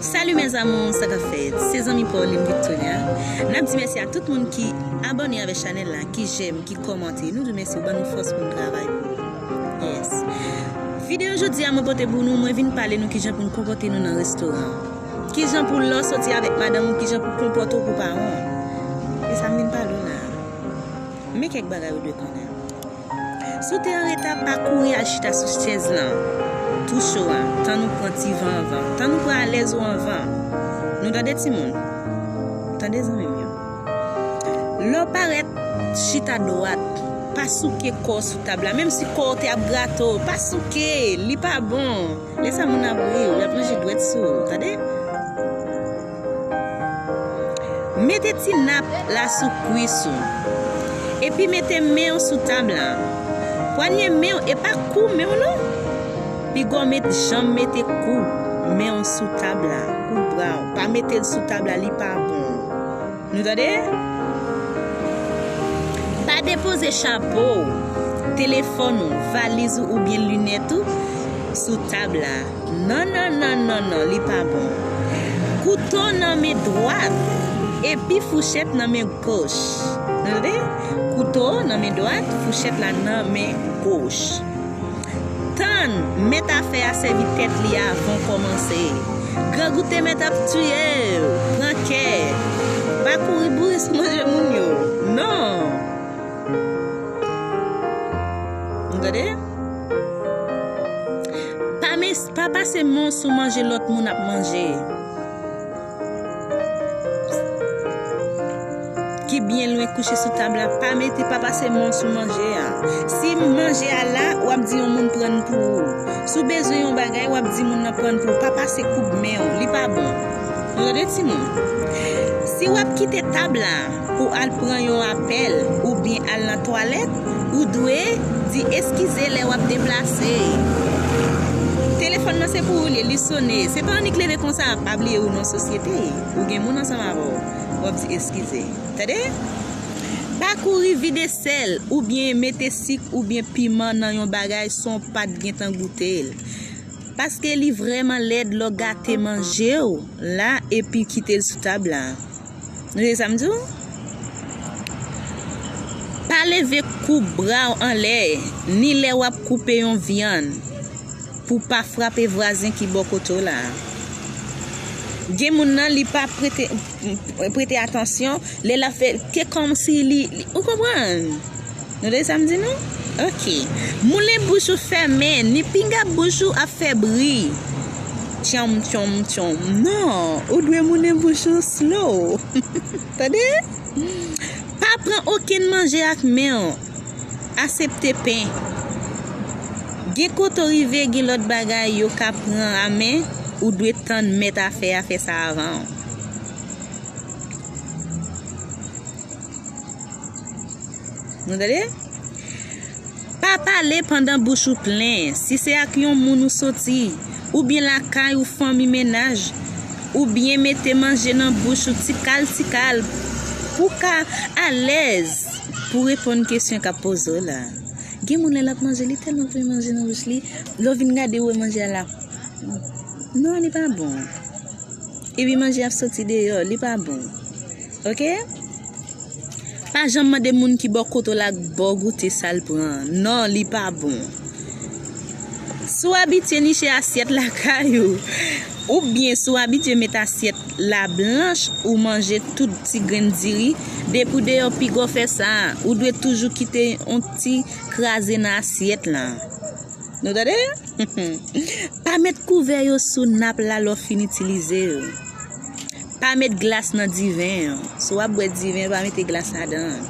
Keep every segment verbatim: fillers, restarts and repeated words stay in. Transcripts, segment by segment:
Salut mes amours, sa k ap fèt? Se zanmi Pauline Victoria. N ap di mèsi a tout moun ki abòne avèk chanèl la, ki jèm, ki kòmante. Nou di mèsi, ou ban nou fòs pou nou travay pou ou. Yes. Videyo jodi a mwen pote pou nou, mwen vin pale nou kijan pou nou konpòte nou nan restoran. Kijan pou lè w soti avèk madanm ou, kijan pou konpòte w pou paran w. E sa m vin pale w la. Men kèk bagay ou dwe konnen. Si w te an reta, pa kouri al chita sou chèz lan tou cho a. Tann ou pran ti van anvan. Tann ou pran alèz ou anvan. Nou tande timoun? Tande zanmi m yo. Lè w parèt chita dwat, pa souke kò w sou tab la. Menm si kò w te ap grate w, pa souke, li pa bon. Lè sa moun ap ri w, y ap ranje dwèt sou ou, tande? Mete ti nap la sou kwis ou. Epi mete men w sou tab la. Pwanye men w, e pa kou men w non. Piga w met janm mete kou men w sou tab la, kou bra w. Pa mete l sou tab la, li pa bon. Nou tande? Pa depoze chapo w, telefòn ou, valiz ou oubyen linèt ou sou tab la. Non, non, non, non, non, li pa bon. Kouto nan men dwat, epi fouchèt nan men goch. Nou tande? Kouto nan men dwat, fouchèt la nan men goch. Tann, mèt afè a sèvi tèt li avan w kòmanse. Grangou te mèt ap tiye w, pran kè. Pa kouri boure sou manje moun yo. Non. Nou tande? Pa mes-, pa pase men w sou manje lòt moun ap manje. Ki byen lwen kouche sou tab la, pa mete, pa pase men w sou manje a. Si manje a la, w ap di yon moun pran l pou ou. Si w bezwen yon bagay, w ap di moun nan pran l pou ou. Pa pase koub men w, li pa bon. Nou tande timoun? Si w ap kite tab la pou al pran yon apèl oubyen al nan twalèt, ou dwe di eskize lè w ap deplase. Telefòn nan se pou ou li ye, li sone. Se pa annik leve konsa, pa bliye ou nan sosyete. Ou gen moun ansanm avè w. W ap di eskize. Tande? Pa kouri vide sèl oubyen mete sik oubyen piman nan yon bagay san w pa t gentan goute l. Paske li vrèman lèd lè w gate manje w la epi kite l sou tab la. Nou tande sa m di w? Pa leve koub bra w anlè, ni lè w ap koupe yon vyann, pou w pa frape vwazen ki bò kote w la. Gen moun nan, li pa prete, prete atansyon, lè l ap fè, te kòmsi li, li, ou konprann? Nou tande sa m di nou? Ok. Moulen bouch ou fèmen, ni pinga bouch ou ap fè bri. Tchonm, tchonm, tchonm. Non, ou dwe moulen bouch ou slow. Tande? Pa pran okenn manje ak men w. Asepte pen. Gen kote w rive, gen lòt bagay yo ka pran a men, ou dwe tann mèt afè a fè sa avan w. Nou tande? Pa pale pandan bouch ou plen. Si se ak yon moun ou soti, oubyen lakay ou fanmi mennaj, oubyen mete manje nan bouch ou tikal tikal, pou w ka alèz pou w reponn kesyon k ap poze w la. Gen moun lè l ap manje, li tèlman pran manje nan bouch li, lè w vin gade w wè manje a la. Non, li pa bon. Epi manje ap soti deyò, li pa bon. Ok? Pa janm mande moun ki bò kote w la ba w goute sa l pran. Non, li pa bon. Si w abitye niche asyèt lakay ou, oubyen si w abitye met asyèt la blanch ou manje tout ti grenn diri, depi w deyò piga w fè sa, ou dwe toujou kite yon ti kraze nan asyèt la. Nou tande? Pa met kouvè yo sou nap la lè w fin itilize yo. Pa met glas nan diven an. Si w ap bwè diven, pa mete glas ladan l.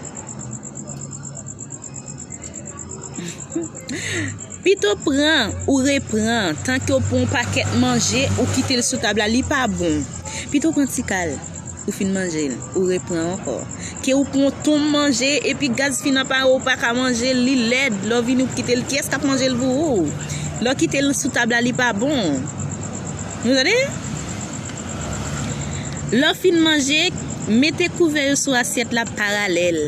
Pito pran ou repran, tanke w pran yon pakèt manje, ou kite l sou tab la, li pa bon. Pito w pran ti kal, ou fin manje l, ou repran ankò. Ke ou pran yon tonm manje, epi gaz fin anpare w, ou pa ka manje l, li lèd, lè w vini ou kite l, kiyès k ap manje l pou ou? Lè w kite l sou tab la, li pa bon. Nou tande? Lè w fin manje, mete kouvè yo sou asyèt la paralèl.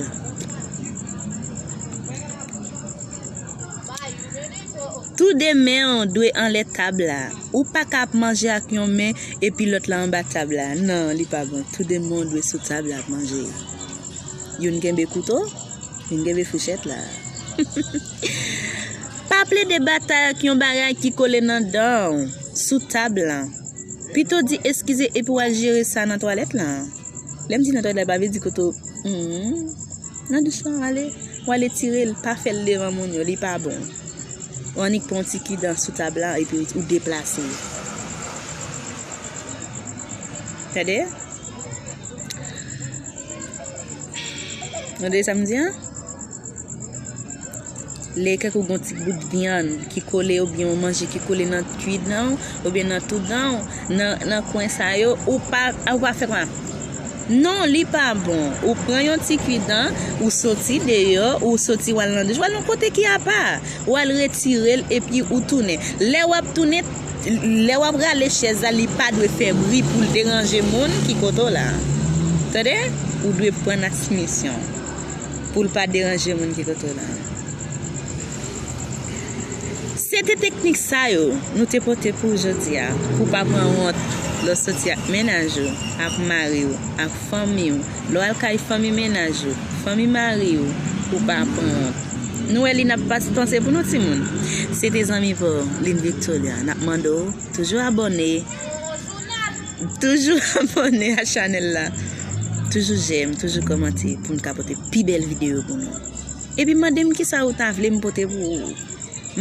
Tou de men w dwe anlè tab la. Ou pa ka ap manje ak yon men epi lòt la anba tab la. Non, li pa bon. Tou de men w dwe sou tab la ap manje. Youn kenbe kouto, youn kenbe fouchèt la. Pa plede batay ak yon bagay ki kole nan dan w, sou tab la. Pito di eskize epi w al jere sa nan twalèt la. Lè m di nan twalèt la, pa vle di kote w, hmm, nan douch la, w ale, w al etire l, pa fè l devan moun yo, li pa bon. Ou annik pran yon ti kidan sou tab la epi ou deplase. Tande? Tande sa m di an? Lè kèk ou gon ti bout vyann ki kole oubyen yon manje ki kole nan kwi dan w oubyen nan tou dan w, nan, nan kwen sa yo, ou pa, ou pa fè kòman? Non, li pa bon. Ou pran yon ti kwi dan, ou soti deyò, ou soti w al nan douch, w al yon kote ki apa, w al retire l epi ou tounen. Lè w ap tounen, lè w ap rale chèz la, li pa dwe fè bri pou l deranje moun ki kote w la. Tande? Ou dwe pran nan ti misyon pou l pa deranje moun ki kote w la. Se te teknik sa yo nou te pote pou w jodi a, pou w pa pran wont lè w soti ak mennaj ou, ak mari w, ak fanmi w, lè w al kay fanmi mennaj ou, fanmi mari w, pou w pa pran wont. Nou wè li n ap pas-, panse pou nou timoun. Se te zanmi pa w, Lynn Victoria. N ap mande w toujou abòne. Toujou abòne a chanèl la. Toujou jèm, toujou kòmante pou n ka pote pi bèl videyo pou nou. Epi mande m kisa ou ta vle m pote pou ou.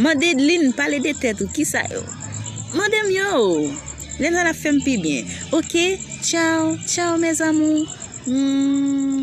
Mande Lynn pale de tèt ou, kisa yo. Mande m yo. Lè sa n ap fè m pi byen. Oke, tchaw, tchaw mes amours. Hmm.